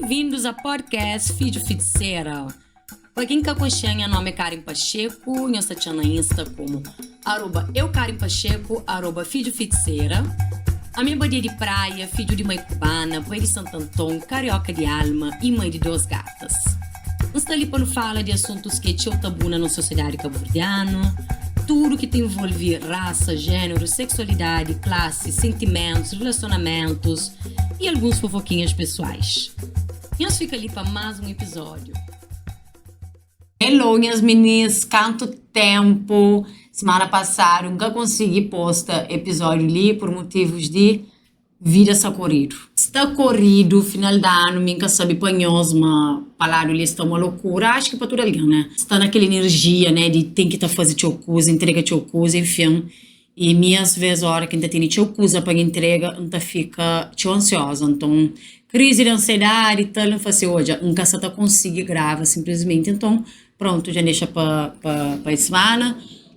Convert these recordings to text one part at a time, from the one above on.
Bem-vindos a podcast Fidju Fiticera. Pa quem ka conxe, nha nome é Karen Pacheco, nhos ta txan na Insta como arroba eu Karen Pacheco, arroba Fidju Fiticera. Ami é badia di praia, fidju di mãe cubana, pai di Santo Anton, carioca di alma e mãe di dos gatas. N sta li pa nu fala di asuntus ki é txeu tabu na nos sosiedadi kabuverdianu, tudu ki ta envolvi rasa, jéneru, seksualidadi, klasi, sentimentus, rilasionamentus i alguns fofokinhas pesoais. Nhos fika li pa más un epizódiu. Hello nhas minis, kantu ténpu! Simana pasadu N ka konsigi posta epizódiu li pur motivus di Vida sta koridu. Sta koridu, final di anu, mi N ka sabe pa nhos, ma pa ladu li sta uma lokura, axu ki pa tudu algen, né? Sta na kel enerjia, né, di ten ki ta faze txeu kuza, intrega txeu kuza, enfin. I mi asves óra ki N ta tene txeu kuza pa N intrega, N ta fika txeu ansioza. Nton, krizi di ansiedadi i tal, N fla si, odja, N ka sa ta konsigi grava sinplismenti. Nton, prontu, dja N dexa pa pa pa es simana.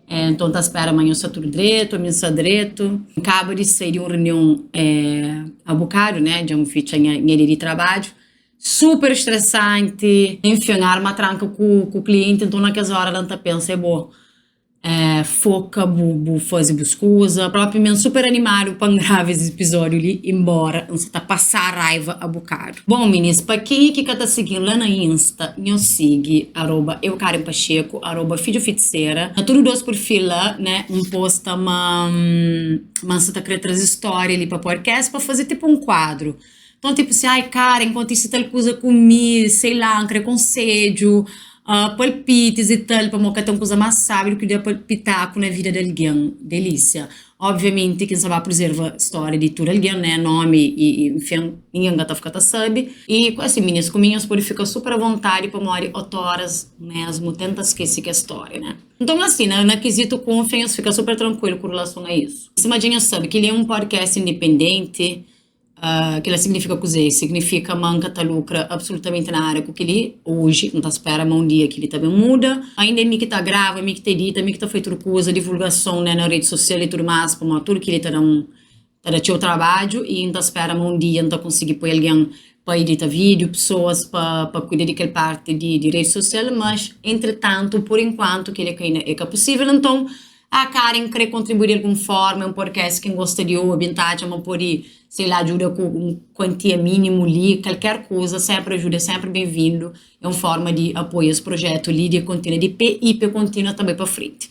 Nton ta spera ma nhos sta tudu dretu, ami N sta dretu. N kaba di sai di un runion a bokadu, né, dja N fitxa nha nha dia di trabadju, super stresanti, enfin arma tranka ku ku klienti, nton na kes óra la N ta pensa, é bo foka bu bu faze bus kuza. Propi mi N super animadu pa N grava es epizódiu li, enbóra N sa ta pasa raiva a bokadu. Bom minis, pa kenha ki ka ta sigin la na Insta, nhos sigi arroba eukarenpacheco, arroba fidjufeiticeira. Na tudu dos perfil la, né, N posta ma ma N sa ta kre traze storia li pa podcast pa faze tipo un kuadru. Nton tipo si, ai Karen, kontise tal kuza ku mi, sei la, N kre konsedju, palpitis i tal, pamo ka ten kuza mas sabi di ki da palpitaku na vida di algen. Delísia. Obviamenti ki N sa ba prizerva stória di tudu algen, né, nomi i enfin, ningen ka ta fika ta sabe. I ku asi, minis ku mi nhos pode fika super avontadi pamodi otoras mesmu tenta skese kes stória, né. Nton asi, na na kizitu kunfia nhos fika super trankuilu ku rilason a isu. Sima dja nhos sabe, kel-li é un podcast indipendenti. Kila signifika kuzê? Signifika ma N ka ta lukra absolutamenti nada ku kel-li oji. N ta spera ma un dia kel-li ta ben muda. Ainda é mi ki ta grava, mi ki ta edita, mi ki ta fai tudu kuza, divulgason, né, na redi sosial i tudu más, pamodi tudu kel-li ta da-m, ta da txeu trabadju i N ta spera ma un dia N ta konsigi poi algen pa edita vídiu, pesoas pa pa kuida di kel parti di di redi sosial. Mas, entritantu, pur enkuantu kel-li ka inda é ka pusível. Nton, Ah, Karen krê kontribui di algun fórma, é un podcast ki N gosta di obi, N ta atxa ma pode, sei lá, djuda ku un kuantia mínimu li, kalker kuza, sénpri ajuda é sénpri ben-vindu, é un fórma di apoia es projetu li, di e kontinua di pé i pa e kontinua ta bai pa frenti.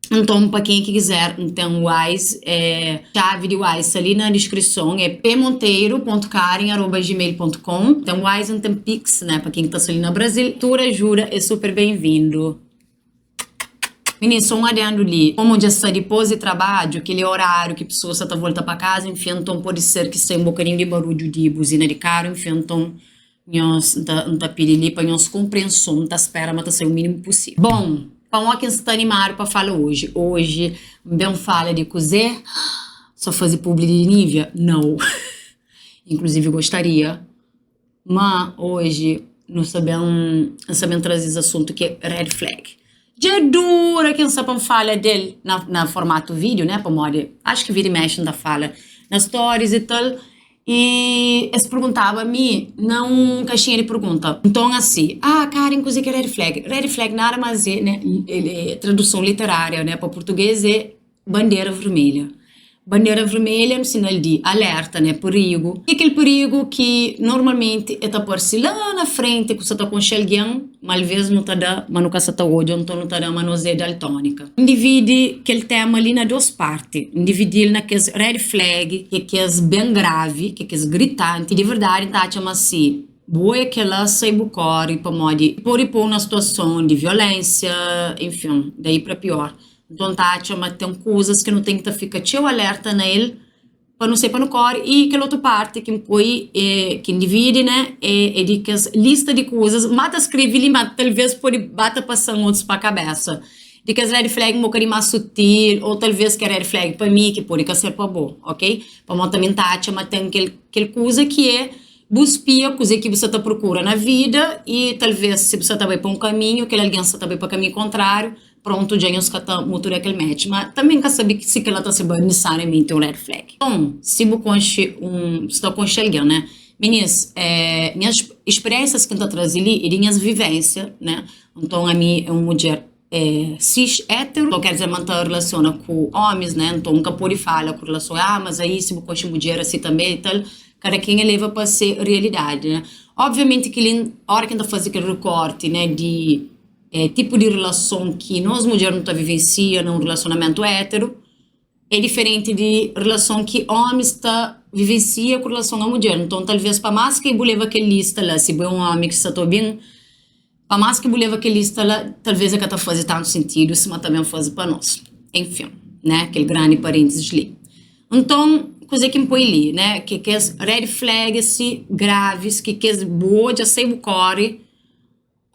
Nton, pa kenha ki kizer, N ten Wise, é, xavi di Wise sta li na diskrison, é pmonteiro pontu karen aroba gmail pontu com, ten Wise, N ten Pix, né, pa ken ki ta sta li na Brazil, tudu ajuda é super ben-vindu. Minis, só un adendu li, komu dja sta dipôs di trabadju, kel é oráriu ki pesoas sa ta volta pa kaza, enfin, nton pode ser ki sai un bokadinhu di barudju di buzina di karu, enfin, nton nhos, N ta, N ta pidi li pa nhos konprenson, N ta spera ma ta sai u mínimu pusível. Bon, pamodi ki N sta animadu pa fala oji? Oji N ben fala di kuzê? Só faze publi di Nivea? Nau! Inkluzivi gostaria. Ma oji nu sta ben, N sta ben traze es asuntu ki é red flag. Dja dura ki N sta pa N fala del na na formatu vídiu, né, pamodi axu ki vira i mexe N ta fala na stories i tal, i es perguntaba mi na un kaxinha di pergunta. Nton asi, ah Karen kuzê ki é red flag? Red flag nada más é, né, traduson literária, né, pa purtugês é Bandera vermelha. Bandera vermelha é un sinal di alerta, né, perigu. É kel perigu ki normalmenti e ta parse la na frenti ku sa ta konxe algen, ma alvês nu ta da ma nu ka sa ta odja, nton nu ta da ma nos é daltónika. N dividi kel tema li na dôs parti. N dividi-l na kes red flag, ki é kes ben gravi, ki é kes gritanti. Di verdadi N ta atxa ma si bu oia kel-la, sai bu kóre pamodi pode pô-u na situason di violénsia, enfin, daí pra pior. Nton ta atxa ma ten kuzas ki nu ten ki ta fika txeu alerta na el pa nu sai pa nu kóre. I kel otu párti ki N poi, ki N dividi, né, é di kes lista di kuzas, má ta skrebe li má talvês pode ba ta pasa-m otus pa kabésa, di kes red flag un bokadinhu más sutil ô talvês ki é red flag pa mi ki pode ka ser pa bo, ok? Pamodi tanbê N ta atxa ma ten kel kuza ki é Bu spia kuzê ki bu sta ta prokura na vida i talvês si bu sta ta bai pa un kaminhu, kel algen sta ta bai pa kaminhu kontráriu, prontu dja nhos ka ta mutu da kel match. Má tanbê N ka sabe si kel-la ta sirba nisisariamenti un red flag. Nton, si bu konxe un, bu sta konxe algen, né? Minis, eh, nhas speriénsias ki N ta traze li é di nhas vivénsia, né? Nton, ami é un mudjer eh, cis hétero, nton ker dizer ma N ta relasiona ku ómis, né? Nton, N ka pode fala ku relason, ah, mas aí si bu konxe mudjer asi tanbe i tal. Kada kenha leva pa se realidadi, né? Obviamenti kel-li, óra ki N ta faze kel rekorti, né, di tipu di relason ki nos mudjer nu ta vivensia na un relasionamentu hétero, é diferenti di relason ki ómis ta vivensia ku relason a mudjer. Nton, talvês pa más ki bu leba kel lista la, si bu é un ómi ki sta ta obi-m, pa más ki bu leba kel lista la, talvês el ka ta faze tantu sentidu sima ta ben faze pa nos. Enfin, né, kel grandi parêntizis li. Nton, kuzê ki N poi li, né, ki kes red flags gravis ki kes bu odja sai bu kóre,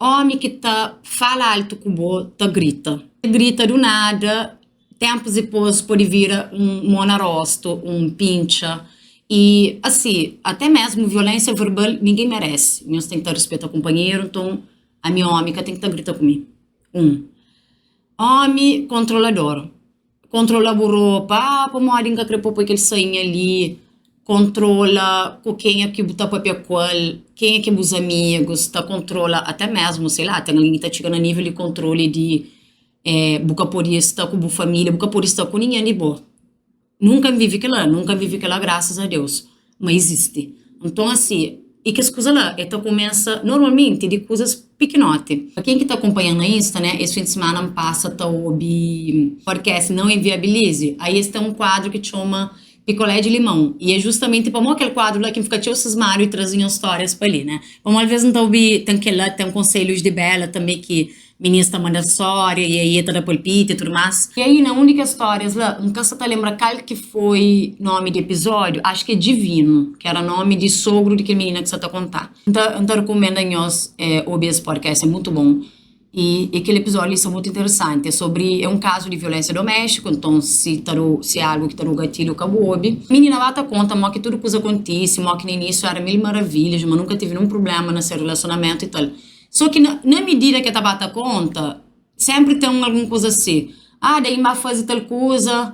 Ómi ki ta fala altu ku bo ta grita. Grita du nada, ténpus dipôs pode vira un mô na róstu, un pintxa. I asi, até mésmu violénsia verbal ningen merese. Nhos ten ki ta ruspeta kunpanheru, nton ami ómi ka ten ki ta grita ku mi. Un ómi kontrolador. Kontrola bu ropa, ah pamodi N ka kre pa poi kel sainha li, kontrola ku kenha ki bu ta papia ku el, kenha ki é bus amigus, ta kontrola até mesmu, sei la, ten algen ki ta txiga na nivel di kontroli di bu ka pode sta ku bu familia, bu ka pode sta ku ningen di bo. Nunka N vive kel-la, nunka N vive kel-la grasas a Deus, ma izisti. Nton asi, i kes kuza la, e ta kumesa normalmenti di kuzas pikinoti. Pa ken ki ta kunpanha-m na Insta, né, es fin di simana N pasa ta obi podcast Não Inviabilize, aí es ten un kuadru ki txoma Picolé de Limão, i é justamenti pamodi kel kuadru la ki N fika txeu sismadu i traze nhos stórias pa li, né. Pamodi alvês N ta obi, ten kel-la, ten Conselhos de Bela tanbê ki Minis ta manda stória i aí e ta da palpiti e tudu más. I aí na un di kes stórias la, N ka sa ta lenbra kal ki foi nomi di episódiu, acho ki é Divino, ki era nomi di sogru di kel minina ki sa ta kontá. N ta N ta rekumenda nhos obi es podcast, é mutu bon. I e kel episódiu li sta mutu interesanti, é sobri, é un kazu di violénsia doméstiku, nton si ta dau si é algu ki ta dau gatilhu ka bu obi. Minina ba ta konta mo ki tudu kuza kontise, mo ki na inísiu era mil maravilhas, ma nunka tevi nun prubléma na se relasionamentu i tal. Só ki na, na medida ke ta ba ta konta, senpri ten un algun kuza si, ah, daí N ba faze tal kuza,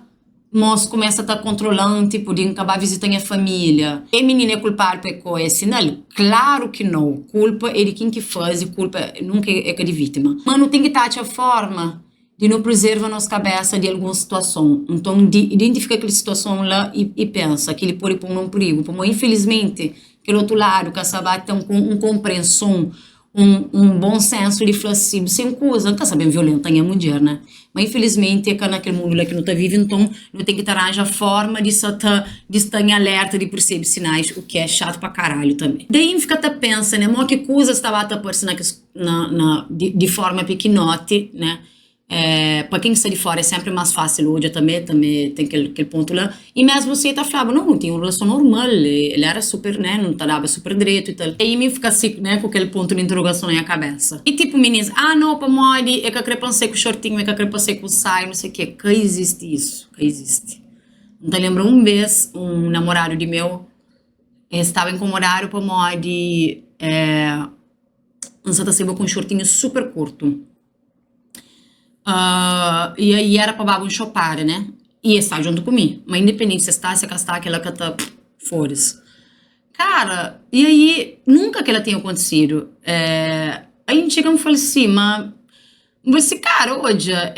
mos kumesa ta kontrola-m, tipu di N ka ba vizita nha família. E minina é kulpadu pa e koe es sinal? Klaru ki nau, kulpa é di ken ki faze, kulpa nunka é ka di vítima. Ma nu ten ki ta atxa forma di nu prezerva nos kabesa di alguns situason. Nton, di identifika kel situason la i, i pensa kel-li pode pô-m na un prigu, pamodi infilismenti kel otu ladu ka sta ba ten un konprenson, un, un bon sensu di fla si, bu sen kuza, N ka sta ben violenta nha mudjer, né? Ma infilismenti é ka na kel mundu la ki nu ta vive, nton nu ten ki ta ranja forma di sa ta, di sta en alerta, di persebe sinais, u ki é xatu pa karalhu tanbe. Daí N fika ta pensa, né, mó ki kuzas ta ba ta parse na kes na, na, di, di forma pikinoti, né? Eh, pa ken ki sta di fora é senpri más fásil odja tanbe, tanbe ten kel, kel pontu la. I mesmu si el ta flaba, no, nu tinha un relason normal, el era super, né, nu ta daba super dretu i tal. I mi fika si, né, ku kel pontu di interogason na nha kabésa. I tipu minis, ah, no, pamodi e ka kre pa N sai ku xortinhu, e ka kre pa sai ku saia, no sei ke. Ka izisti isu, ka izisti. N ta lenbra un bês, un namoradu di meu, el staba inkomodadu pamodi, eh, N sa ta saiba ku un xortinhu super kurtu. I aí era pa baba un xopada, né? I es sta djuntu ku mi. Ma independenti si es sta, si ka sta, kela ka ta foda-se. Kara, i aí nunka kela tinha kontisidu. Aí N txiga N fla-l si, ma N fla si, kara, odja,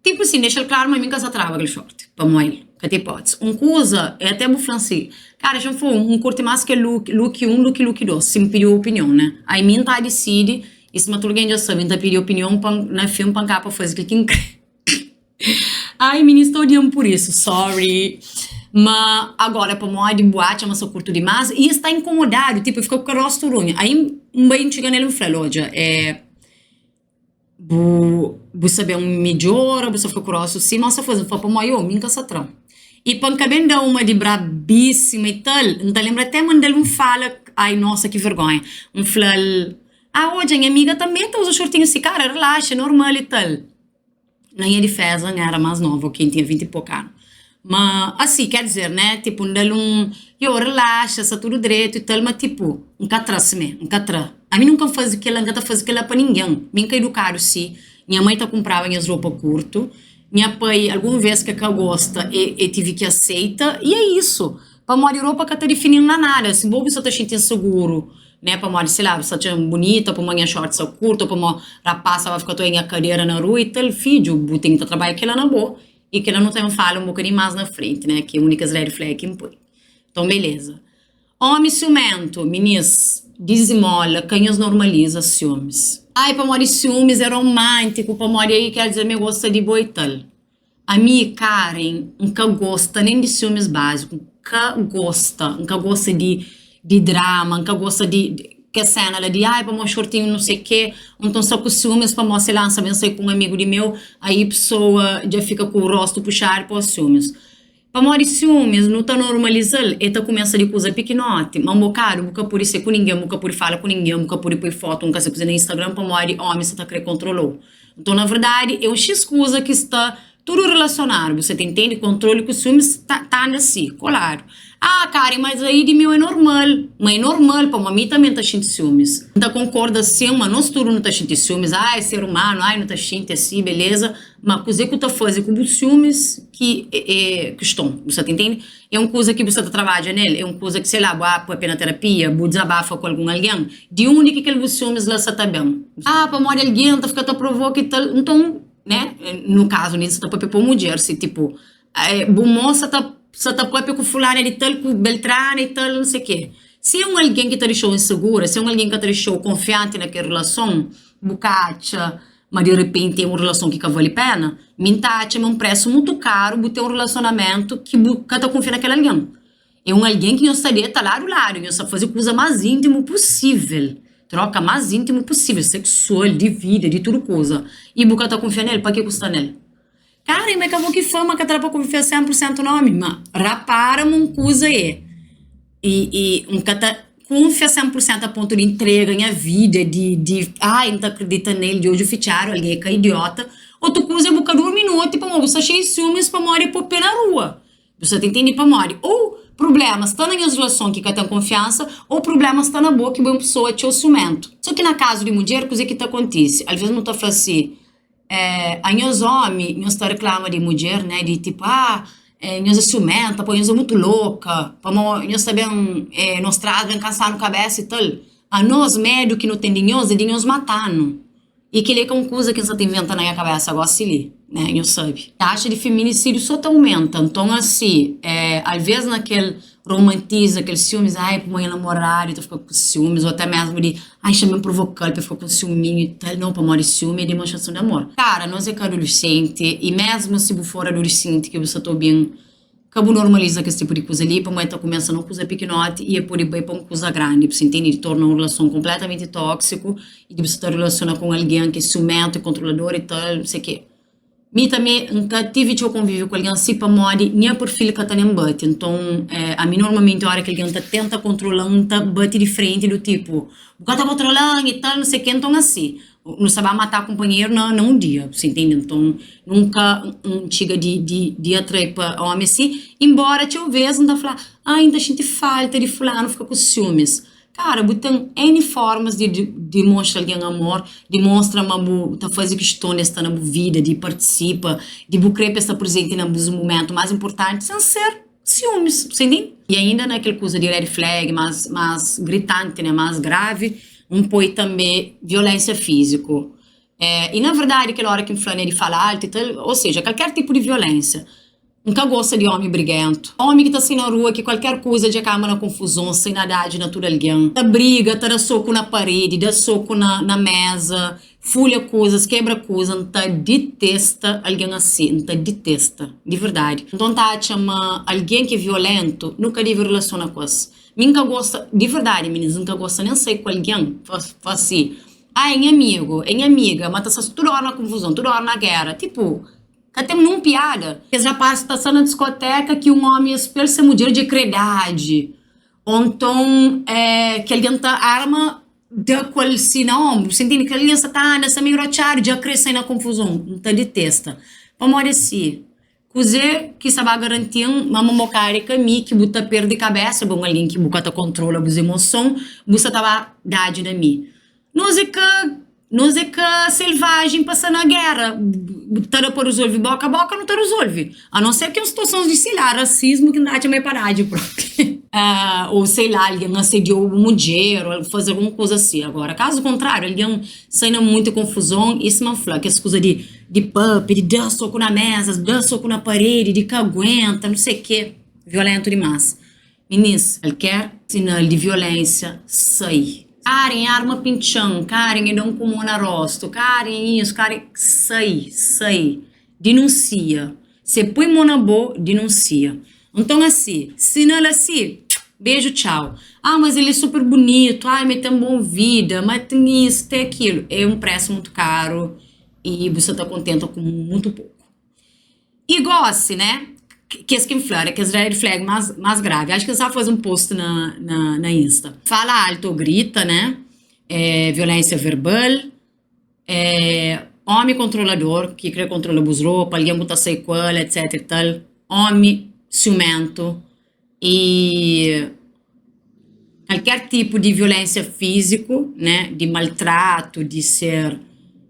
tipu si, N dexa-l klaru ma mi N ka sa traba kel xorti pamodi el, ka ten ipótisi. Un kuza é até bu fla-m si, kara, xa N fla-u, N kurti más kel look, look 1 du ki look 2, si N pidi-u opinion, né? Aí mi N ta disidi I sima tudu algen dja sabe, N ta pidi opinion pa N na fin pa N ka pa faze kel ki N kre. Ai, minis ta odia-m pur isu, sorry. Ma agora pamodi bu atxa ma sta kurtu dimás i es sta inkomodadu, tipu, e fika ku kel rostu runhu. Ai N bai N txiga nel N fla-l, odja, é bu bu sta ben midjora, bu sta fika ku rostu si, ma bu sta faze? N fla, pamodi ô mi N ka sta tra. I pa N ka ben da uma di brabísima i tal, N ta lenbra até manda-l un fala, ai nossa ki vergonha, N fla-l. Ah odja, nha amiga tanbe ta uza shortinhu si, kara relaxa, é normal i tal. Na nha difeza N era más nova, ok, N tinha 20 i poku anu. Ma asi, ker dizer, né, tipu N da-l un, yo, relaxa, sta tudu dretu i tal, ma tipu, N ka tra simé, N ka tra. Ami nunka N faze kel-la, N ka ta faze kel-la pa ningen. Mi N ka idukadu si, nha mai ta kunpraba nhas ropa kurtu, nha pai algun vês ke ka gosta e, e tive ki aseita, i é isu. Pamodi ropa ka ta difini-m na nada. Si bo bu sa ta xinti inseguru, né, pamodi, sei lá, bu sa txeu bunita, pamodi nha short sa kurtu, ô pamodi rapaz sa ba fika toia nha kadera na rua i tal, fidju, bu ten ki ta trabadja kila na bo. I kila nu ta ben fala un bokadinhu más na frenti, né, ki é un di kes red flag ki N poi. Nton, beleza. Ómi siumentu, minis, dizimola, ka nhos normaliza siumis. Ai, pamodi siumis é romántiku, pamodi aí ker dizer ma e gosta di bo i tal. Ami, Karen, N ka gosta nen di siumis básiku, N ka gosta, N ka gosta di di drama, N ka gosta di kes séna la di ai pamodi xortinhu nu sei ke, nton sta ku siumis pamodi sei la N sta ben sai ku un amigu di meu, aí pesoa dja fika ku rostu puxadu pamodi siumis. Pamodi siumis nu ta normaliza-l, el ta kumesa di kuza pikinoti, ma un bokadu bu ka pode sai ku ningen, bu ka pode fala ku ningen, bu ka pode poi fotu un ka sai kuze na Instagram pamodi omi sa ta kre kontrola-u. Nton na verdadi é un xis kuza ki sta tudu relasionadu, bu sa ta intende? Kontroli ku siumis ta ta anda si, koladu. Ah Karen, mas aí di meu é normal. Ma é normal pamodi mi tanbe N ta xinti siumis. N ta konkorda sin ma nos tudu nu ta xinti siumis, ah é ser umanu, ai nu ta xinti asi, beleza. Ma kuzê ku ta faze ku bu siumis ki é kiston, bu sa ta intende? É un kuza ki bu sa ta trabadja nel? É un kuza ki, sei la, bu a papia na terapia, bu dizabafa ku algun algen? Di undi ki kel bu siumis la sa ta ben? Ah, pamodi algen ta fika ta provoka i tal. Nton, né, no kazu li, N sa ta papia pa un mudjer, si tipo, bu mô sa ta sa ta papia ku fulana di tal, ku beltrana i tal, nse ke. Si é un algen ki ta dixau insegura, si é un algen ki ka ta dixau konfianti na kel relason, bu ka atxa Ma di repenti é un relason ki ka vali pena? Mi N ta atxa ma é un presu mutu karu bu ten un relasionamentu ki bu ka ta kunfia na kel algen. É un algen ki nhos ta deta ladu ladu, nhos ta faze kuza más íntimu pusível, troka más íntimu pusível, seksual, di vida, di tudu kuza, i bu ka ta kunfia nel, pa ke ku sta nel? Karen, ma é ka bo ki fla ma ka ta da pa kunfia 100% na omi? Ma rapara ma un kuza é. I i N ka ta kunfia 100% a pontu di ntrega nha vida, di di ai N ta kridita nel, di odju fitxadu, algen é ka idiota. Otu kuza é bu ka durmi noti pamodi bu sta xeiu di siumis pamodi é pô pé na rua. Bu sta ta intende pamodi? Ou prubléma sta na nhos relason ki ka ten kunfiansa, ou prubléma sta na bo ki bo é un pesoa txeu siumentu. Sô ki na kazu di mudjer kuzê ki ta kontise? Alvês nu ta fla si, Anhos ómi, nhos ta reklama di mudjer, né? Di tipu, ah, nhos é siumenta, pô, nhos é mutu loka, pamó nhos ta ben, nos tras ben kansa-nu kabésa i tal. Anos, medu ki nu ten di nhos é di nhos mata-nu. I kel-li é ka un kuza ki N sa ta inventa na nha kabésa gósi li, né? Nhos sabe. Taxa di feminisídiu sô ta aumenta. Nton, asi, alvês na kel romantiza kel siumis, ai pamodi nha namoradu ta fika ku siumis, ô até mesmu di ai xa ben provoka-l pa el fika ku siuminhu i tal, nau pamodi siumi é demonstrason di amor. Kara, nos é ka adolesenti i mesmu si bu for adolesenti ki bu sta ta obi-m, ka bu normaliza kes tipu di kuza li pamodi el ta kumesa na un kuza pikinoti i el pode bai pa un kuza grandi, bu sta intende? Di torna un relason konpletamenti tóksiku i di bu sta ta relasiona ku un algen ki é siumentu i kontrolador i tal, nse ke. Mi tanbe N ka tive txeu konvíviu ku algen si pamodi nha perfil ka ta nen bate. Nton, ami normalmenti óra ki algen ta tenta kontrola-m, N ta bate di frenti du tipu, bu ka ta kontrola-m i tal, nse ke. Nton asi, nu sta ba mata kunpanheru na na un dia, bu sta intende? Nton, nunka N txiga di di di atrai pa ómi si, inbóra txeu ves N ta fla, ai N ta xinti falta di fulanu fika ku siumis. Kara, bu ten N formas di dimonstra algen amor, dimonstra ma bu ta faze kiston di es sta na bu vida, di partisipa, di bu kre pa es sta prezenti na bus mumentu más inportanti, sen ser siumis, bu sta intende? I ainda na kel kuza di red flag más más gritanti, né, más gravi, N poi tanbe violénsia fíziku. I na verdadi kel óra ki N fla, né, di fala altu i tal, ô seja, kalker tipu di violénsia. N ka gosta di ómi brigentu. Ómi ki ta sai na rua ki kualker kuza dja kamba na konfuzon, sai na dadji na tudu algen, ta briga, ta da soku na paredi, da soku na na méza, fulha kuzas, kebra kuza. N ta ditesta algen asi, N ta ditesta, di verdadi. Nton N ta atxa ma algen ki é violéntu nu ka debe relasiona ku es. Mi N ka gosta, di verdadi minis, N ka gosta nen sai ku algen fla si, Ah, é nha amigu, é nha amiga, ma ta sta tudu óra na konfuzon, tudu óra na géra. Tipu. Ka ten nun piada. Kes rapaz ta sta na diskoteka ki un omi es pel se mudjer dje kre dadji. O nton ki algen ta arma da ku el si na onbru. Bu ntende? Kel algen sa ta anda sa meio rotxadu dja kre sai na konfuzon. N ta ditesta. Pamodi si, kuze ki sa ba garanti-m ma momokari ka mi ki bu ta perde kabesa bo un algen ki bu ka ta kontrola bus emoson, bu sa ta ba dadji na mi. Nos é ka. Nos é ka selvajen pa sta na géra, ta da pa rezolve bóka a bóka, nu ta rezolve. A non ser ki é un situasons di, sei la, rasismu ki N ta atxa ma é paradji propi. Ou sei la, algen asediou bu mudjer ou faze algun kuza asi. Agora, kazu kontráriu, algen sai na munti konfuzon i sima N fla, kes kuza di di papia, di da soku na méza, da soku na paredi, di ka aguenta, nu sei ke, violéntu dimás. Minis, kalker sinal di violénsia, sai. Karen, arma pintxa-m, Karen, e da-m ku mô na róstu, Karen, isu, Karen. Sai, sai. Dinunsia. Si e poi mô na bo, dinunsia. Nton, asi, sinal asi, beju, txau. Ah, mas el é super bunitu, ai, ma el ten bon vida, ma el ten isu, ten akilu. É un présu mutu karu i bu sa ta kontenta ku mutu poku. I gósi, né? Kes ki N fla éra kes red flag más, más gravi. Acho ki N sa faze un post na, na, na Insta. Fala altu ô grita, né? É, violénsia verbal, é, ómi kontrolador ki krê kontrola bus ropa, algen bu ta sai ku el, etc i tal, ómi siumentu i kalker tipu di violénsia fíziku, né, di maltratu, di ser,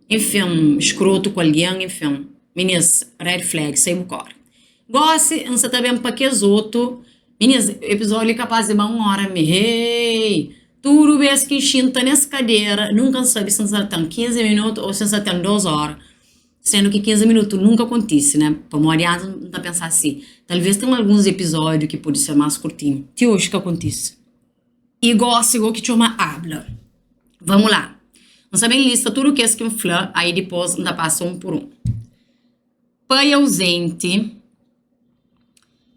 enfin, skrotu ku algen, enfin. Minis, red flag, sai bu kóre. Gósi N sa ta ben pa kes otu. Minis, episódiu li kapaz di ba un óra mé. Hey! Tudu bês ki N xinta nes kadera, nunka N sabe si N sa ten 15 minutu ô si N sa ten 2 óra. Sendu ki 15 minutu nunka kontise, né? Pamodi antis N ta pensa si, talvês ten alguns episódiu ki pode ser más kurtinhu. Ti oji ka kontise. I gósi go ki txoma abla. Vamu la. N sa ben lista tudu kes ki N fla, aí dipôs N ta pasa un pur un. Pai auzenti,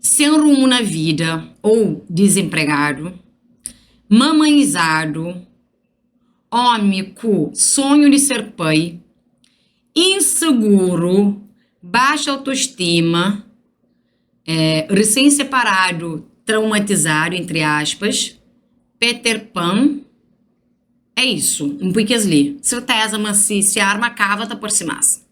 sen rumu na vida ou dizenpregadu, mamaizadu, ómi ku sonhu di ser pai, inseguru, baxu autostima, resén separadu, traumatizadu, entri aspas, Peter Pan. É isu, N pui kes li. Serteza ma si si arma kava ta parse más.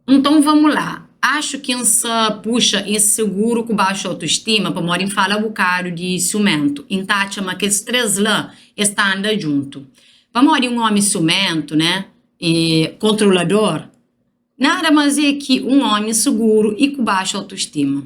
Nton vamu la, axu ki N sa puxa inseguru ku baxu autostima pamodi N fala bukadu di siumentu i N ta atxa ma kes 3 la es ta anda djuntu. Pamodi un omi siumentu né i kontrolador Nada mas é ki un ómi inseguru i ku baxu autostima.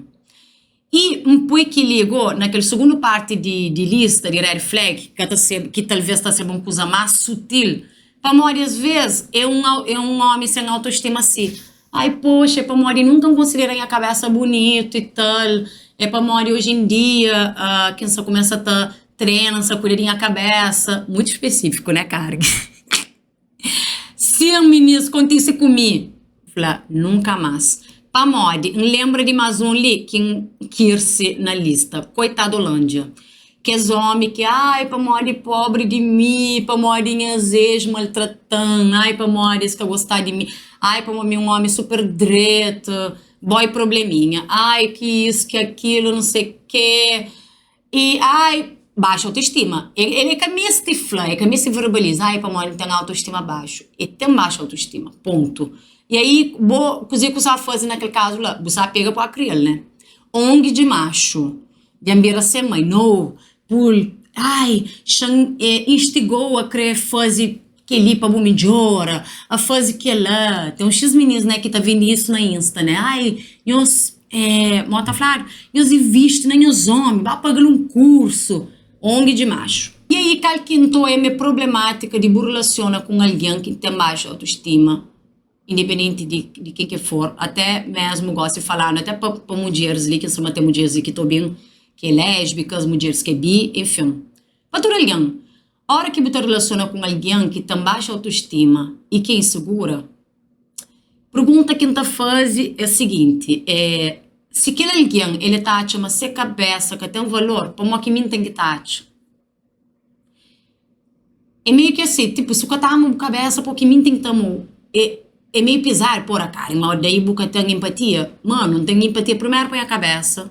I N poi kel-li gó na kel sugundu párti di di lista di red flag ki ka ta ser ki talvês ta ser un kuza más sutil, pamodi asvês é un é un ómi sen autostima si, ai poxa é pamodi nunka N konsidera nha kabésa bunitu i tal, é pamodi oji en dia ki N sta kumesa ta trena, N sta kuida di nha kabésa, mutu spesífiku né Karen? Sin, minis, kontise ku mi. Fla, nunka más. Pamodi, N lenbra di más un li ki N kirse na lista. Koitadolândia. Kes ómi ki, ai, pamodi pobri di mi, pamodi nhas ex maltrata-m, ai, pamodi es ka gosta di mi, ai, pamodi mi é un ómi super dretu, boi probleminha, ai, ki isu, ki akilu, nu se ke. I ai, baxu autostima. El el é ka meste fla, el ka meste verbaliza, ai pamodi N ten autostima baxu. El ten baxu autostima, pontu. I aí bo, kuzê ku sa faze na kel kazu la? Bu sa pega pa kria-l, né? Ong di maxu, dja-m bira se mai. No, pul, ai, xa-m instigou a kre faze kel-li pa bu midjora, a faze kel-la. Ten uns minis, né, ki ta vende isu na Insta, né? Ai, nhos, é, mo ta fladu, nhos invisti na nhos omi, ba paga-l un kursu. Ong di maxu. I aí kal ki nto é me problemátika di bu relasiona ku un algen ki ten baxu autostima, independenti di di ke ke for, até mesmu gosi falando até pa pa mudjeris li, ki N sta ma ten mudjeris li ki ta obi-m ki é lésbikas, mudjeris ki é bi, enfin, pa tudu algen. Óra ki bu ta relasiona ku un algen ki ten baxu autostima i ki é insegura, pergunta ki N ta faze é siginti, é si kel algen el ta atxa ma se kabésa ka ten valor, pamodi ki mi N ten ki ta atxa? É meiu ki asi, tipu, si bu ka ta ama bu kabésa, pamodi ki mi N ten ki ta ama-u? É é meiu pizadu, pora karen, ma daí bu ka ten empatia? Manu, N ten empatia primeru pa nha kabésa.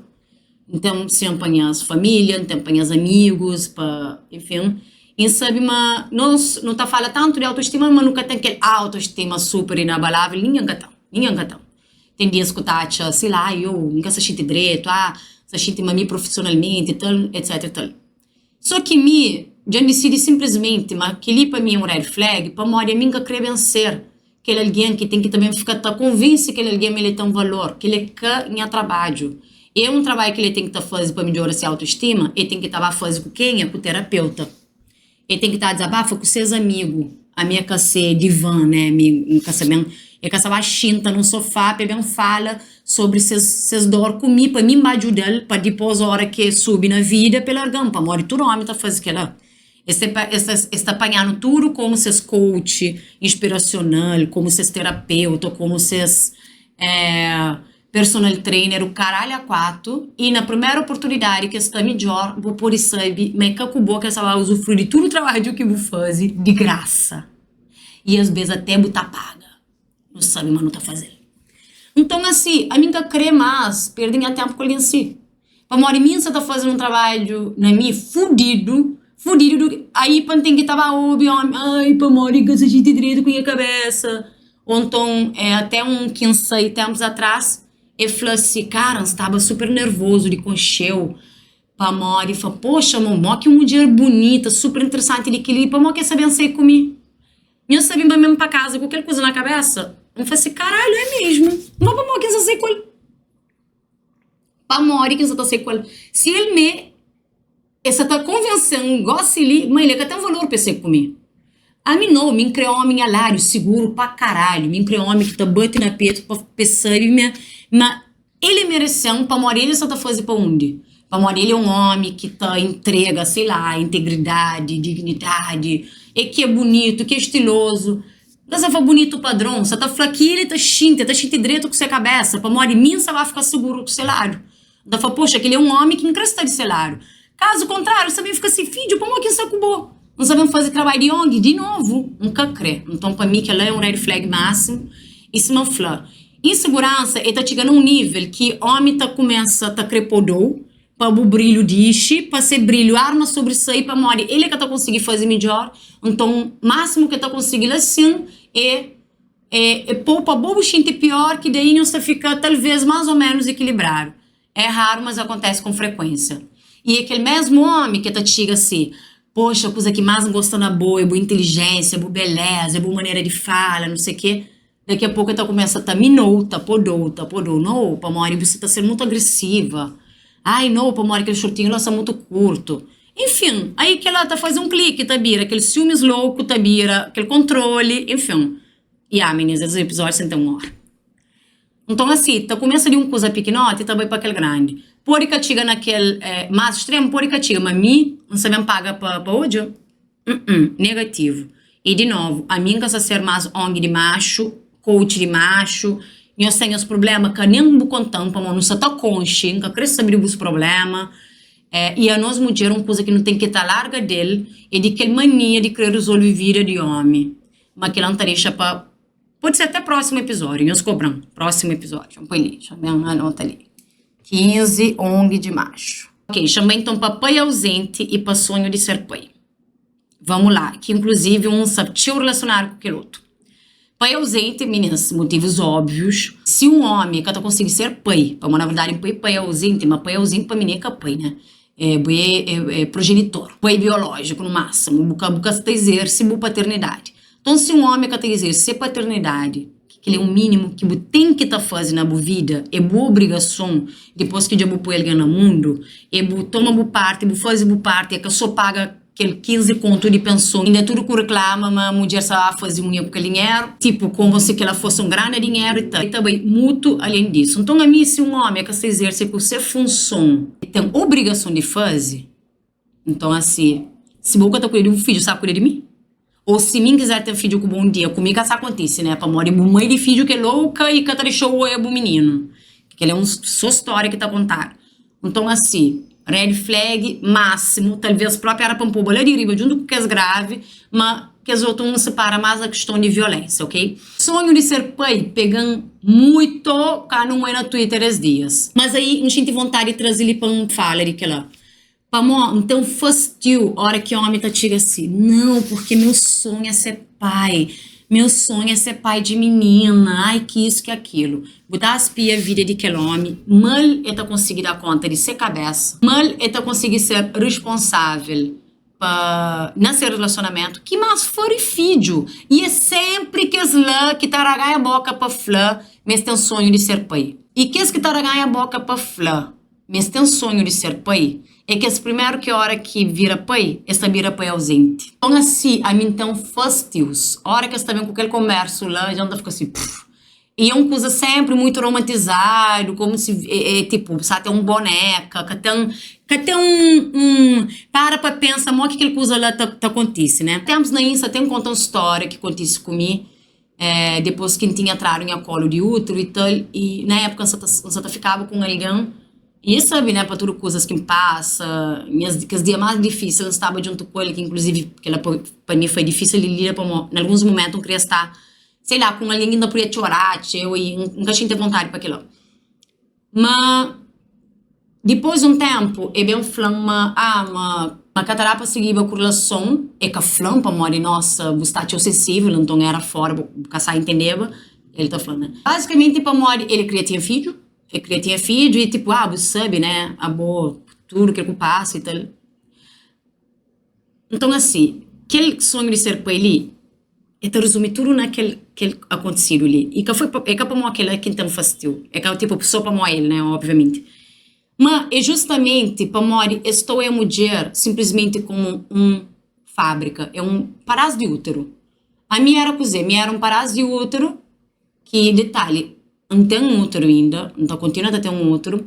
N ten sen pa nhas família, N ten pa nhas amigus, pa enfin. I N sabe ma nos nu ta fala tantu di autostima, ma nu ka ten kel autostima super inabalável, ningen ka ten, ningen ka ten. Ten dias ku ta atxa, sei la, ai yo, N ka sta xinti dretu, ah, N sta xinti ma mi profisionalmenti, tal, etc, tal. So ki mi. Dja N disidi sinplismenti ma kel-li pa mi é un red flag pamodi ami N ka krê ben ser kel algen ki ten ki ta ben fika ta konvense kel algen ma el ten valor. Kel-li é ka nha trabadju. É un trabadju ki el ten ki ta faze pa midjora se autostima, el ten ki ta ba faze ku kenha? Ku terapeuta. El ten ki ta dizabafa ku ses amigu. Ami é ka se divan, né? Ami N ka sa ben, el ka sa ba xinta nun sofá pa el ben fala sobri ses ses dor ku mi, pa mi N ba djuda-l, pa dipôs óra ki el subi na vida pa el larga-m, pamodi tudu ómi ta faze kel-la. Es ta es ta es ta panha-nu tudu komu ses coach inspirasional, komu ses terapeuta, komu ses personal trainer, u karalhu a 4, i na primeru oportunidadi ki es sta midjor, bu pode sabe ma é ka ku bo ki es ta ba usufrui di tudu trabadju ki bu faze di grasa. I as bes até bu ta paga. Nu sabe ma nu ta faze-l. Nton asi, ami N ka kre más perde nha ténpu ku algen si. Pamodi mi N sa ta faze un trabadju na mi fudidu, fudidu du aí pa N ten ki ta ba obi ómi, ai pamodi N ka sa xinti dretu ku nha kabésa. Ô nton, até un ki N sai ténpus atrás, el fla si, kara N staba super nervozu di konxe-u, pamodi fla, poxa, mo, mo ki un mudjer bunita, super interesanti di kel-li, pamodi ki el sa ben sai ku mi? Nha sabe N ba mesmu pa kaza ku kel kuza na kabésa, N fla si, karalhu, é mesmu, ma pamodi ki N sa sai ku el? Pamodi ki N sa ta sai ku el? Si el mê, el sa ta konvense-m gósi li ma el ka ten valor pa el sai ku mi. Ami nau, mi N krê ómi nha ladu siguru pa karalhu, mi N krê ómi ki ta bate na petu pa el sabe ma ma el merese-m pamodi el sa ta faze pa undi? Pamodi el é un ómi ki ta intrega, sei la, integridadi, dignidadi, é ki é bunitu, ki é stilozu. N ka sa fla bunitu padron, sa ta fla ki el ta xinti, el ta xinti dretu ku se kabésa, pamodi mi N sa ba fika suguru ku se ladu. N ta fla, poxa, kel-li é un ómi ki N krê sta di se ladu. Kazu kontráriu, N sa ben fika si, fidju, pamodi ki N sta ku bo? N sa ben faze trabadju di ong di novu? N ka krê. Nton, pa mi, kel-la é un red flag másimu. I sima N fla, inseguransa el ta txiga na un nível ki ómi ta kumesa ta krê pô-u Pa bu brilhu dixi, pa se brilhu arma sobrisai, pamodi el é ka ta konsigi faze midjor, nton másimu ki el ta konsigi la sin é é pô-u pa bo bu xinti pior ki daí nhos ta fika talvês más ô ménus ikilibradu. É raru, mas akontese ku frekuénsia. I é kel mésmu ómi ki ta txiga si, Poxa, kuza ki más N gosta na bo é bu intilijénsia, bu beléza, bu manera di fala, nusê kê. Daqui a pouco el ta começa ta minou, ta podou, ta podou, nou, pamodi bu sa ta ser mutu agressiva, ai nou, pamodi kel shortinho la sta mutu curto, enfin, aí kela ta faze um clique, ta bira kel ciúmes louco, ta bira kel controle, enfin, ya minis, es episódio sen ten un hora. Nton asi, ta começa di un kuza pikinoti ta bai pa kel grandi, podi ka txiga na kel mas extremo, podi ka txiga, ma mi N sa ben paga pa odja. Uhm, negativu. I di novu, ami N ka sa ser más ongi di maxu, coach di maxu, nhos ten nhos prublema ka nen bu konta-m pamodi nu sa ta konxe, N ka kre sabe di bus prublema. I anos mudjer un kuza ki nu ten ki ta larga del é di kel mania di kre rizolve vida di omi. Ma kila N ta dexa pa pode ser até prósimu epizódiu, nhos kobra-m prósimu epizódiu. Xa-m poi li, xa-m ben anota li, 15 ongi di maxu. Ok, xa-m bai nton pa pai auzenti i pa sonhu di ser pai. Vamos lá, ki inkluzivi un sta txeu relasionadu ku kel otu. Pai auzenti, minis, motivus óbvius. Si un ómi ka ta konsigi ser pai, pamodi na verdadi pai pai auzenti, ma pai auzenti pa mi é ka pai, né? É, bu é, é progenitor, pai biolójiku no másimu, bu ka bu ka ta izerse bu paternidadi. Nton si un ómi ka ta izerse se paternidadi, ki kel-li é un mínimu ki bu ten ki ta faze na bu vida, é bu obrigason, dipôs ki dja bu poi algen na mundu, é bu toma bu párti, bu faze bu párti, é ka sô paga kel 15 kontu di penson, inda tudu ku reklama ma mudjer sa ba faze unha ku kel dinheru, tipu komu si kela fosi un granda dinheru i ta i ta bai mutu alen disu. Nton ami si un omi ka sta izerse ku se funson ki ten obrigason di faze, nton asi si bo ka ta kuida di bu fidju sa kuida di mi? Ou si mi N kizer ten fidju ku bo un dia, ku mi ka sa kontise ne, pamodi bu mai di fidju ki é louka i ka ta dexou oia bu mininu. Kel é un so storia ki ta kontadu. Nton asi, red flag másimu, talvês própi éra pa N poba la di riba djuntu ku kes gravi, ma kes otu N sipara más na kiston di violénsia, ok? Sonhu di ser pai pega-m mutu kandu N oi na Twitter es dias. Mas aí N xinti vontadi di traze li pa N fala di kel-la. Pamó N ten fastiu óra ki ómi ta txiga si, Nau, purki meu sonhu é ser pai, meu sonhu é ser pai di minina, ai ki isu ki akilu. Bu ta spia vida di kel ómi, mal el ta konsigi da kónta di se kabésa, mal el ta konsigi ser responsável. pa na se relasionamentu ki más for e fidju. I é sénpri kes la ki ta raganha bóka pa fla ma es ten sonhu di ser pai. I kes ki ta raganha bóka pa fla ma es ten sonhu di ser pai é kes primeru ki óra ki vira pai es ta bira pai auzenti. Nton asi ami N ten fastius óra ki es ta ben ku kel konbérsu la dja N ta fika si pff. I é un kuza sénpri mutu romantizadu komu si é tipu sa ten un boneka ka ten ka ten un para pa pensa modi ki kel kuza la ta kontise ne. Ténpus na Insta ten konta un stória ki kontise ku mi dipôs ki N tinha tradu nha kólu di úteru i tal i na épuka N sa ta N sa ta fikaba ku un algen i el sabe ne pa tudu kuzas ki N pasa nhas kes dia más difísil N staba djuntu ku el ki inkluzivi kel-la pa mi foi difísil di lida pamodi na alguns mumentu N kria sta sei la, ku un algen ki N ta podia txora txeu i N ka xinti avontadi pa kila. Ma dipôs di un ténpu, el ben fla-m ma, ah, ma ma ka ta da pa sigiba ku relason. El ka fla-m pamodi, nosa, bu sta txeu sensível, nton éra fóra, bu ka sa intendeba. El ta fla-m, Bazikamenti pamodi el kria tinha fidju, el kria tinha fidju i tipu, ah, bu sabe, né, abo, tudu kel ku pasa i tal. Nton asi, kel sonhu di ser pai li, e ta rezumi tudu na kel kel akontisidu li. I ka foi é ka pamodi kel-la ki N ten fastiu, é ka tipu sô pamodi el, né, obviamenti. Ma é justamenti pamodi es ta oia mudjer sinplismenti komu un fábrika, é un padás di úteru. Ami éra kuzê? Mi éra un padás di úteru ki, detalhi, N ten un úteru inda, N ta kontinua ta ten un úteru,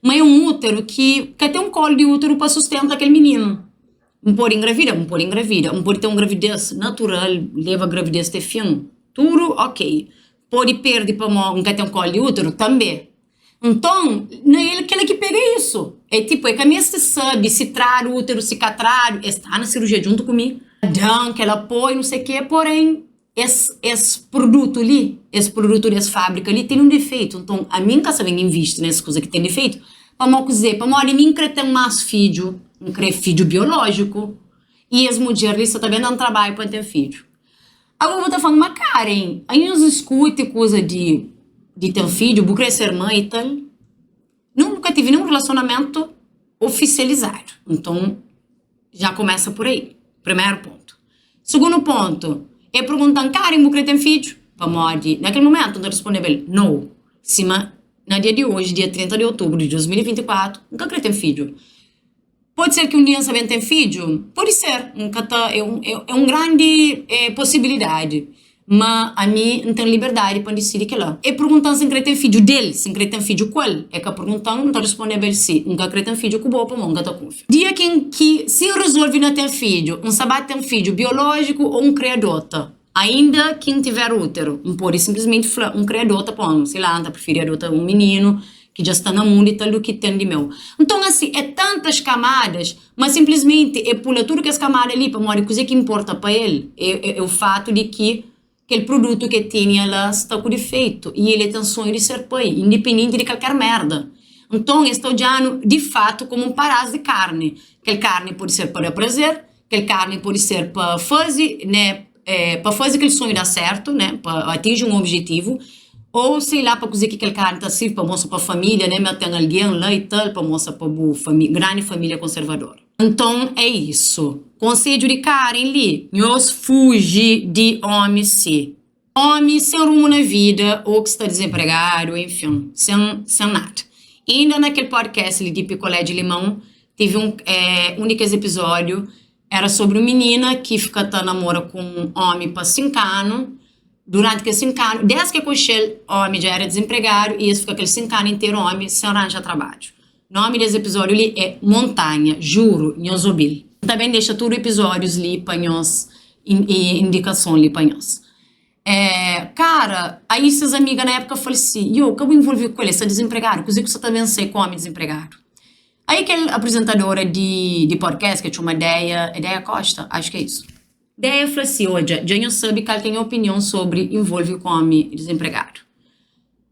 ma é un úteru ki ka ten un kólu di úteru pa sustenta kel mininu. N pode engravida? N pode engravida. N pode ten un gravidês natural, leba gravidês te fin, tudu ok. Pode perde pamodi N ka ten kólu di úteru? Tanbê. Nton, na el kel-la ki pega é isu. É tipu, é ka meste sabe si tradu úteru, si ka tradu, es sta na sirujia djuntu ku mi, da-m kel apoiu, nu se ke, porén, Es es produtu li, es produtu des fábrika li ten un defeitu. Nton, ami N ka sa ben invisti na es kuza ki ten defeitu. Pamó kuzê? Pamodi mi N krê ten más fidju, N krê fidju biolójiku i es mudjer li sa ta ben da-m trabadju pa N ten fidju. Agora bu ta fla-m, ma Karen, anhos diskuti kuza di di ten fidju, bu krê ser mai i tal. Nu ka tive nenhun relasionamentu ofisializadu. Nton, já kumesa pur aí. Primeru pontu. Sugundu pontu, e pergunta-m, Karen, bu krê ten fidju? Pamodi, na kel mumentu, N ta respondeba el, Nau. Sima na dia di oji, dia 30 di otubru di 2024, N ka krê ten fidju. Pode ser ki un dia N sa ben ten fidju? Pode ser, N ka ta, é un, é un grandi posibilidadi. Ma ami N ten liberdadi pa N disidi kel-la. E pergunta-m si N krê ten fidju del, si N krê ten fidju ku el. E ka pergunta-m, N ta respondeba el si, N ka krê ten fidju ku bo pamodi N ka ta kunfia. Dia ki N ki, si N rezolve na ten fidju, N sa ba ten fidju biolójiku ô N krê adota. Ainda ki N tiver úteru, N pode sinplismenti fla, N krê adota pamodi, sei la, N ta prifiri adota un mininu ki dja sta na mundu i tal du ki ten di meu. Nton asi, é tantas kamadas, ma sinplismenti e pula tudu kes kamada li pamodi kuzê ki inporta pa el é o fatu di ki kel produtu ki el tinha la sta ku difeitu i el ten sonhu di ser pai, indipendenti di kalker merda. Nton es ta odja-nu di fatu komu un padás di karni. Kel karni pode ser pa da prazer, kel karni pode ser pa faze, né, pa faze kel sonhu da sertu, né, pa atinji un objetivu, ou sei lá pa kuzê ki kel karni ta sirbi, pa mostra pa família, né, ma ten algen la i tal, pa mostra pa bu grandi família konservadora. Nton é isu. Konsedju di Karen li, nhos fuji di ómi si. Ómi sen rumu na vida ô ki sta dizenpregadu, enfin, sen sen nada. Inda na kel podcast li di Picolé di Limão, tevi un un di kes episódiu éra sobri un minina ki fika ta namora ku un ómi pa 5 anu. Duranti kes 5 anu, dés ki el konxe-l, ómi dja éra dizenpregadu i es fika kel 5 anu interu ómi sen ranja trabadju. Nómi des episódiu li é Montanha, juru, nhos obi-l. N ta ben dexa tudu episódius li pa nhos, i indikason li pa nhos. É, kara, aí ses amiga na époka fla-l si, Yo, ka bu involve ku el, el sta dizenpregadu, kuzê ki bu sta ta ben sai ku ómi dizenpregadu? Aí kel aprizentadora di, di podcast, ki txoma Deia, é Deia Costa? Acho ki é isu. Deia fla si, Odja, dja nhos sabe kal ki é nha opinion sobri involve ku ómi dizenpregadu.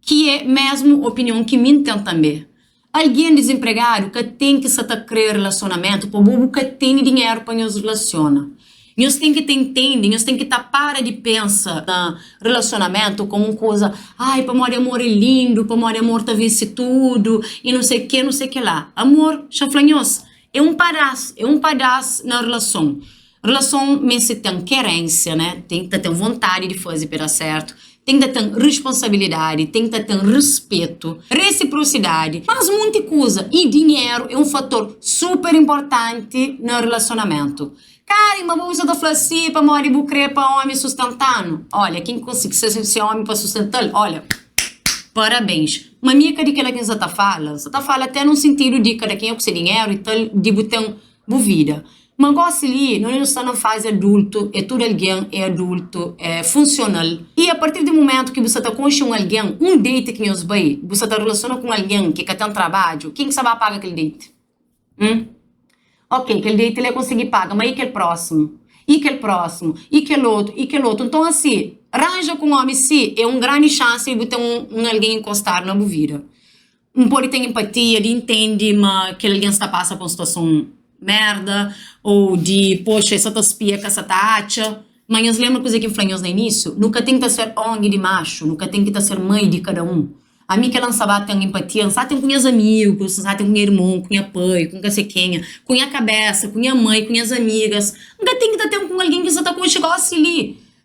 Ki é mésmu opinion ki mi N ten tanbê. Algen dizenpregadu ka ten ki sa ta krê relasionamentu pa bo, bu ka tene dinheru pa nhos relasiona. Nhos ten ki ta intende, nhos ten ki ta para di pensa na relasionamentu komu un kuza, ai pamodi amor é lindu, pamodi amor ta vense tudu i no sei ke, no sei ke la. Amor, xa fla nhos. É un padás, é un padás na relason. Relason meste ten kerénsia, né? Ten ki ta ten vontadi di faze pa da sértu, ten ki ta ten responsabilidadi, ten ki ta ten ruspetu, resiprosidadi, más monti kuza. I dinheru é un fator super inportanti na relasionamentu. Karen, ma bu sa ta fla si pamodi bu krê pa ómi sustenta-nu? Olha, ken ki konsigi ser se ómi pa sustenta-l, olha, parabéns. Ma mi é ka di kila ki N sa ta fala. N sa ta fala até nun sintidu di kada kenha ku se dinheru i tal, di bu ten bu vida. Ma gósi li, no nu sta na fazi adultu, é tudu algen é adultu, é funsional. I a partir di mumentu ki bu sa ta konxe un algen, un date ki nhos bai, bu sa ta relasiona ku un algen ki ka ten trabadju, ken ki sa ba paga kel date? Hum? Ok, kel date li el konsigi paga, ma i kel prósimu? I kel prósimu? I kel otu? I kel otu? Nton asi, ranja ku un ómi si é un grandi xansi di bu ten un algen inkostadu na bu vida. N pode ten empatia di intende ma kel algen sta pasa pa un situason merda ô di poxa el sta ta spia ka sta ta atxa. Ma nhos lenbra kuzê ki N fla nhos na inísiu? Nu ka ten ki ta ser ongi di matxu, nu ka ten ki ta ser mai di kada un. Ami kel-la N sta ba ten empatia, N sta ten ku nhas amigus, N sta ten ku nha irmon, ku nha pai, ku N ka se kenha, ku nha kabésa, ku nha mai, ku nhas amigas. N ka ten ki ta ten ku un algen ki N sta ta konxe gósi li.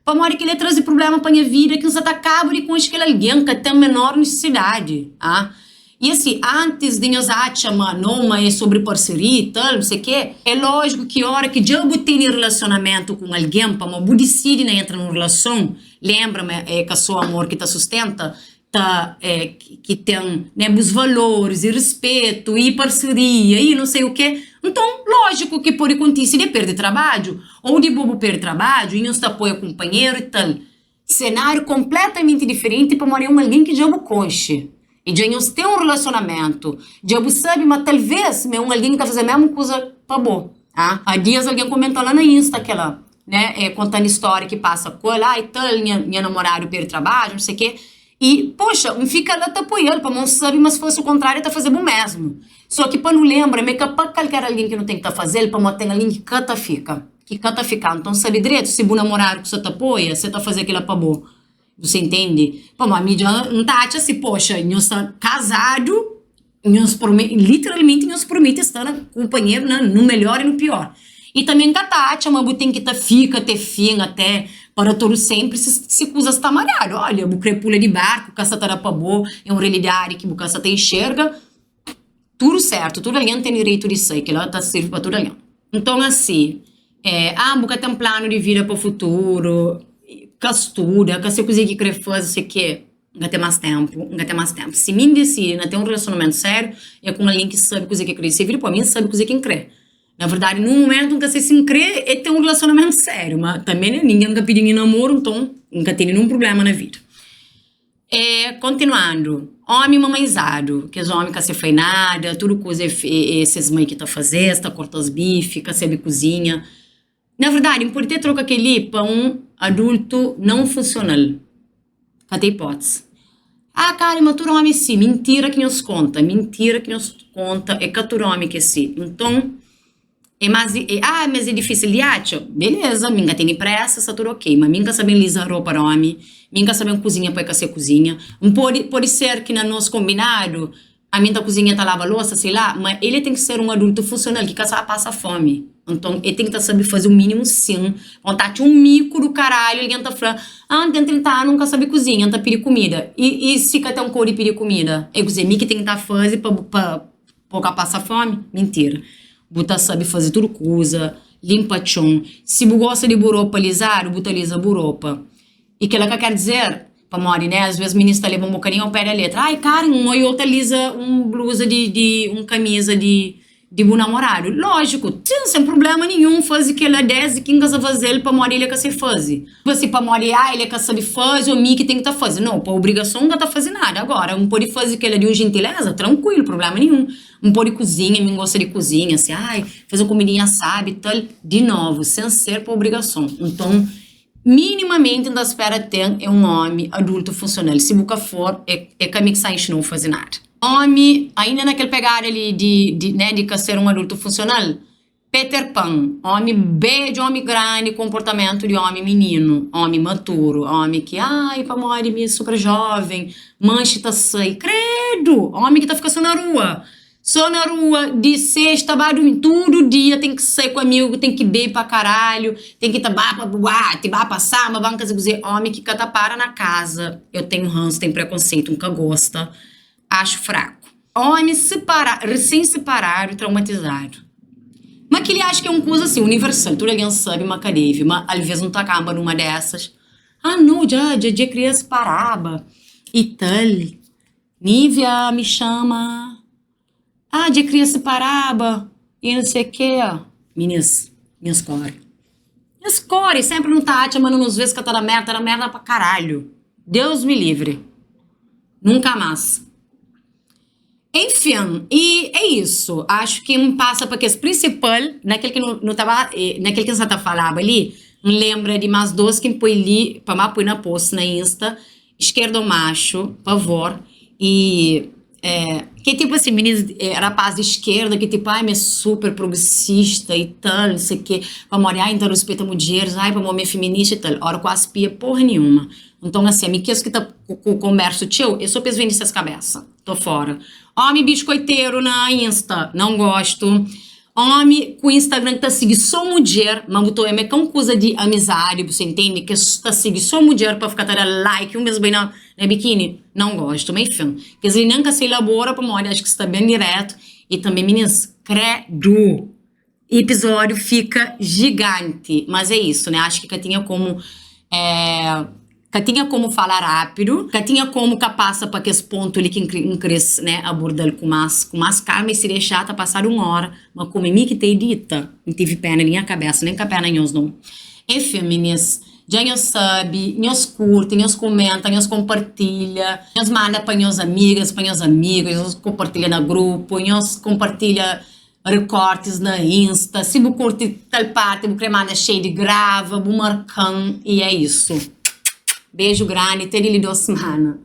Pamodi kel-li traze prubléma pa nha vida ki N sta ta kaba di konxe kel algen, ka ten menor nisisidadi. A I asi, antis di nhos atxa ma no, ma é sobri parseria i tal, nse ke, é lójiku ki óra ki dja bu tene relasionamentu ku un algen, pamodi bu disidi na entra na un relason, lenbra ma é ka sô amor ki ta sustenta, ta é ki ten né bus valoris i rispetu i parseria i não sei o ke nton lójiku ki pode kontise di perde trabadju ou di bo bu perde trabadju i nhos ta apoia kunpanheru i tal senáriu konpletamenti diferenti pamodi é un algen ki dja bu konxe i dja nhos ten un relasionamentu dja bu sabe ma talvês ma é un algen ki ta faze mésmu kuza pa bo ah há dias algen komenta la na insta kela né é kontando história ki pasa ku el ai tal nha nha namoradu perde trabadju não sei ke e poxa un fika la ta apoial pamo un sabe ma si fosi o kontráriu el ta fazeba o mesmu so ki pa nu lenbra ma é ka pa kalker algen ki nu ten ki ta fazel pamo ten algen ki ka ta fika ki ka ta fika nton sabe dretu si bu namoradu ku sa ta apoia se ta faze kila pa bo Você entende? Pamo ami dja N ta atxa si, poxa, nhos sta kazadu, nhos prome, literalmenti nhos promete sta na kunpanheru na no melhor e no pior. I tanbe N ka ta atxa ma bu ten ki ta fika te fin, até para todo sempre si si kuza sta mariadu. Olha, bu kre pula di barku, ka sa ta da pa bo, é un realidadi ki bu ka sa ta enxerga. Tudu sértu, tudu algen ten direitu di sai, kel-la ta sirbi pa tudu algen. Nton asi, é, ah, bu ka ten planu di vida pa futuru, ka studa, ka sai kuzê ki krê faze, sei kê, N ka ten más ténpu, N ka ten más ténpu. Si mi N disidi na ten un relasionamentu sériu, é ku un algen ki sabe kuzê ki krê di se vida, pô, mi N sabe kuzê ki N krê. Na verdadi, nun mumentu N ka sai si N krê é ten un relasionamentu sériu, ma tanbê ningen ka pidi-m en namoru, nton N ka tene nun prubléma na vida. É kontinuandu, ómi mamaizadu, kes ómi ka se fai nada, tudu kuza é ses mai ki ta faze-s, ta korta-s bifi, ka sabe kuzinha. Na verdadi, N pode te troka kel-li pa un adultu nãu funsional. Ka ten ipótisi. Ah, Karen, ma tudu ómi é si. Mintira ki nhos konta, mintira ki nhos konta, é ka tudu ómi ki é si. Nton. É más di, ah, mas é difísil di atxa? Beleza, mi N ka tene présa, sta tudu ok. Ma mi N ka sa ben liza ropa di ómi, mi N ka sa ben kuzinha pa e ka se kuzinha. N pode, pode ser ki na nos konbinadu, ami N ta kuzinha, e ta laba losa, sei lá, ma el e ten ki ser un adultu funsional ki ka sa pasa fómi. Nton, e ten ki ta sabe faze un mínimu sin. Pa N ta atxa un miku du karalhu, algen ta fla, ah, N ten 30 anu, N ka sabe kuzinha, N ta pidi kumida. I, i si ka ten kau di pidi kumida? É kuzê mi ki ten ki ta faze pa, pa. Pa bu ka pasa fómi? Mintira! Bu ta sabe faze tudu kuza, linpa txon. Si bu gosta di bu ropa lizadu, bu ta liza bu ropa. I kel-la ka ker dizer, pamodi né, asves minis ta leba un bokadinhu au pé da letra, Ai, Karen, un oiô ta liza un bluza di, di un kamiza di, di bu namoradu. Lójiku, sin, sen prubléma ninhun, faze kel-la désdi ki N ka sa faze-l pamodi el é ka se faze. Tipo si, pamodi ah, el é ka sabe faze ô mi ki ten ki ta faze. Nau, pa obrigason N ka ta faze nada. Agora, N pode faze kel-la di un jintiléza, trankuilu, prubléma ninhun. N pode kuzinha, mi N gosta di kuzinha, si, ai, faze un kumidinha sábi, tal. Di novu, sen ser pa obrigason. Nton, minimamenti N ta spera ten é un ómi adultu funsional. Si bu ka for, é é ka mi ki sta inxina-u faze nada. Ómi, ainda na kel pegada li di di, né, di ka ser un adultu funsional, Peter Pan, ómi bedju, ómi grandi, konportamentu di ómi mininu, ómi maturu, ómi ki ai pamodi mi é super jóven, manxe ta sai, kredu! Ómi ki ta fika so na rua. So na rua di sexta ba dumingu, tudu dia ten ki sai ku amigu, ten ki bebe pa karalhu, ten ki ta ba pa buati, ba pa samba, ba nka se kuze. Omi ki ka ta para na kaza, eu tenho ransu, tenho preconceito, nka gosta, axu fraku. Omi separa, recém separadu, traumatizadu. Ma kili axu ki é un kuza assim, universal, tudu algen sabe ma ka debe, ma alvês nu ta kamba numa desas, ah no, dja dja dja kria separaba e tal. Nívia me chama. Ah, dja kria separaba e não sei quê. Minis, nhos kóre. Nhos kóre, sénpri nu ta atxa ma nu nos vês ka ta da merda, ta da merda pa karalhu. Deus me livre. Nunka más. Enfin, e é isso. Acho ki N pasa pa kes prinsipal, na kel ki nu, nu ta ba, na kel ki N sa ta falaba li, N lenbra di más dôs ki N poi li pa má poi na post na Insta. Esquerda ou macho, pavor, e eh, que é tipo assim, meninos, eh, rapaz de esquerda que tipo, ai, mi é super progressista e tal, não sei o quê, pamodi, ai, N ta respeita mudjeres, ai, pamodi mi é feminista e tal, ora quase pia porra nenhuma. Nton, assim, ami kes ki ta ku konbersu txeu, é so pa es vende ses kabesa, tô fora. Omi biscoiteiro na Insta, não gosto. Omi ku Instagram ki ta sigi so mudjer, ma bu ta oia ma é ka un kuza di amizadi, bu sa intende, kes ta sigi so mudjer pa fika ta da like un bes bai na na bikini, não gosto, ma enfin, kes li nen ka sa ilabora pamodi acho ki sta ben diretu i tanbe minis, kredu, episódio fika giganti, mas é isso né, acho ki ka tinha komu eh. Ka tinha komu fala rápidu, ka tinha komu ka pasa pa kes pontu li ki N kris, né, aborda-l ku más, ku más kalma i si dexa ta pasadu un óra, ma komu é mi ki ta edita, N tivi péna di nha kabésa, nen ka péna nhos nau. Enfin, minis, dja nhos sabe, nhos kurti, nhos kumenta, nhos konpartilha, nhos manda pa nhos amigas, pa nhos amigus, nhos konpartilha na grupu, nhos konpartilha recortes na insta, si bu curti tal parte bu kre manda shade grava, bu marcan e é isso. Beijo grande, te di li 2 semana.